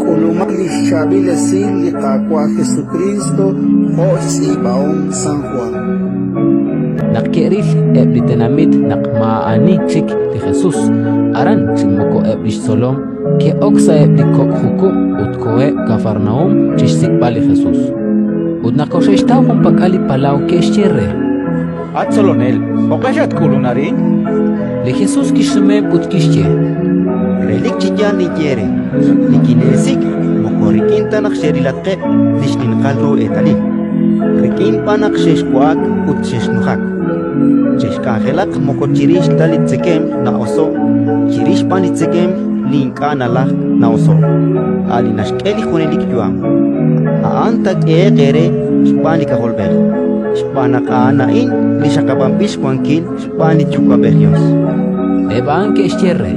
K'ulumaq li xchaab'il esil li Qaawa' Jesukriist jo' xtz'iib'ahom San Jwan. Naq ke'ril eb' li tenamit naq maa'ani chik li Jesus aran chi moko eb' li xtzolom, ke'ok sa'eb' li kok' jukub' ut koheb' Kafarnaúm chi xsik'b'al li Jesus. Ut naq koxe'xtaw junpak'al li palaw, ke'xye re: At Tzolonel, jo'q'e xatk'ulunk arin? Li Jesus kixsumeheb' ut kixye: Relik chi yaal ninye eere, nikineesik' moko rik'in ta naq xerilatqeb' li xninqal ru eetalil, rik'in b'an naq xexwa'ak ut xexnujak. Chexk'anjelaq moko chirix ta li tzekemq na'oso'k, chirix b'an li tzekemq li ink'a' nalajk na'oso'k, a' li naxk'e li junelik yu'am. A'an taak'ehe'q eere xb'aan li K'ajolb'ej, xb'aan naq a'an a'in li xaqab'anb'il xwankil xb'aan li Yuwa'b'ej Yos. Eb' a'an ke'xye re: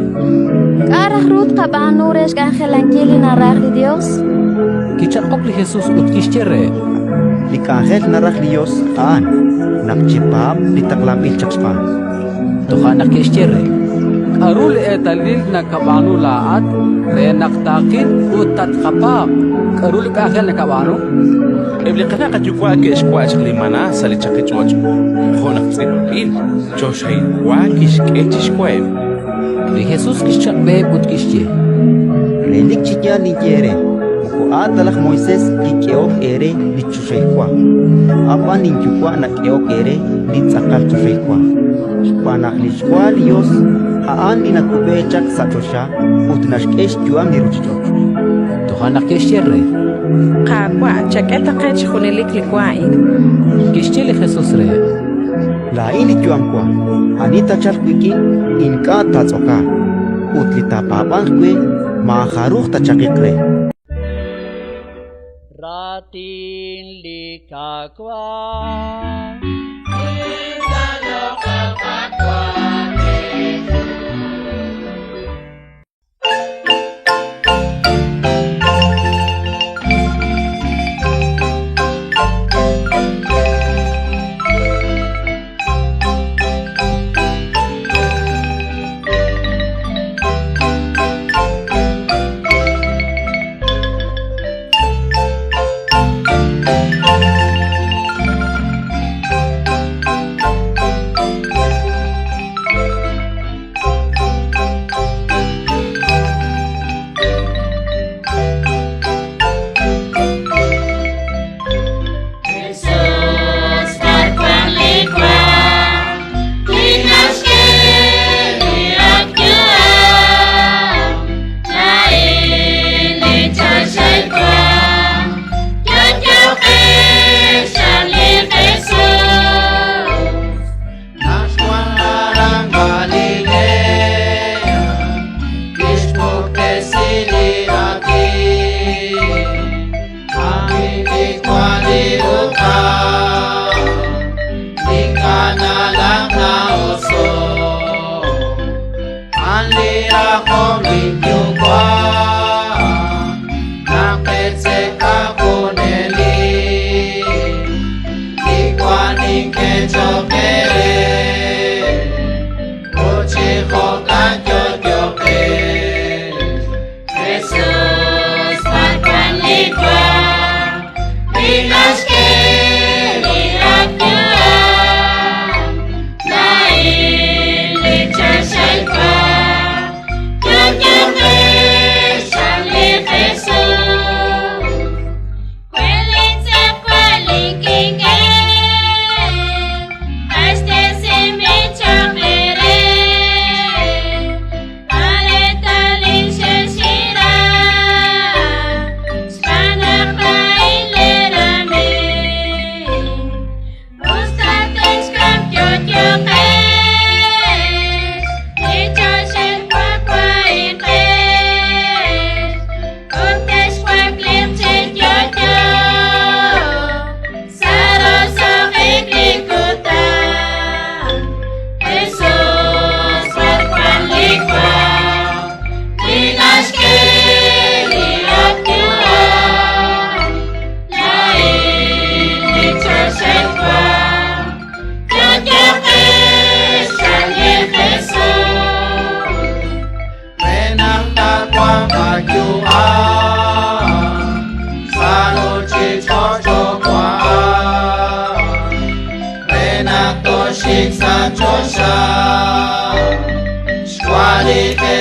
K'a' raj ru tqab'aanu re xk'anjelankil li naraj li Yos? Kichaq'ok li Jesus ut kixye reheb': Li k'anjel naraj li Yos a'an naq chepaab' li taqlanb'il chaq xb'aan. Toja' naq ke'xye re: K'aru li eetalil nakab'aanu laa'at re naq taaqil ut tatqapaab'? K'aru li k'anjel nakab'aanu? Eb' li qana' qayuwa' ke'xwa' chaq li maná sa' li chaqich'och', jo' naq tz'iib'anb'il: Choxahil wa kixk'e chi xwaheb'. Li Jesus kixchaq'b'eheb' ut kixye: Relik chi yaal ninye eere, moko a' ta laj Moisés kik'ehok eere li choxahil wa, a' b'an linYuwa' nak'ehok eere li tz'aqal choxahil wa. Xb'aan naq li xwa li Yos a'an li nakub'e chaq sa' choxa ut naxk'e xyu'am li ruuchich'och'. Toja' naq ke'xye re: Qaawa', chak'e ta qe chi junelik li wa a'in. Kixye li Jesus reheb': Laa'in li yu'am wa. Ani taachalq wik'in ink'a' taatz'okaaq, ut li taapaab'anq we maajaruj taachaqiq re. Raatin li Qaawa'.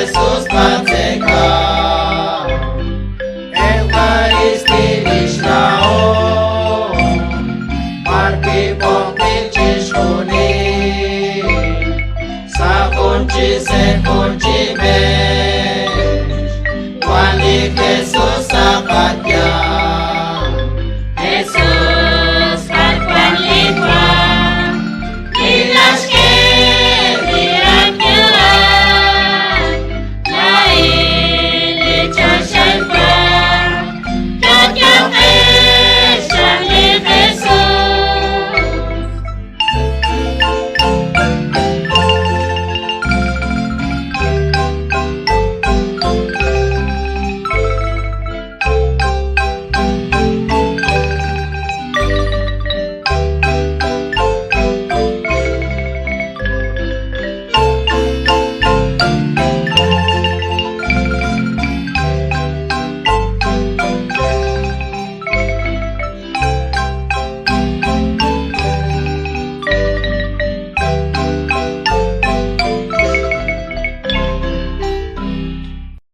Jesús.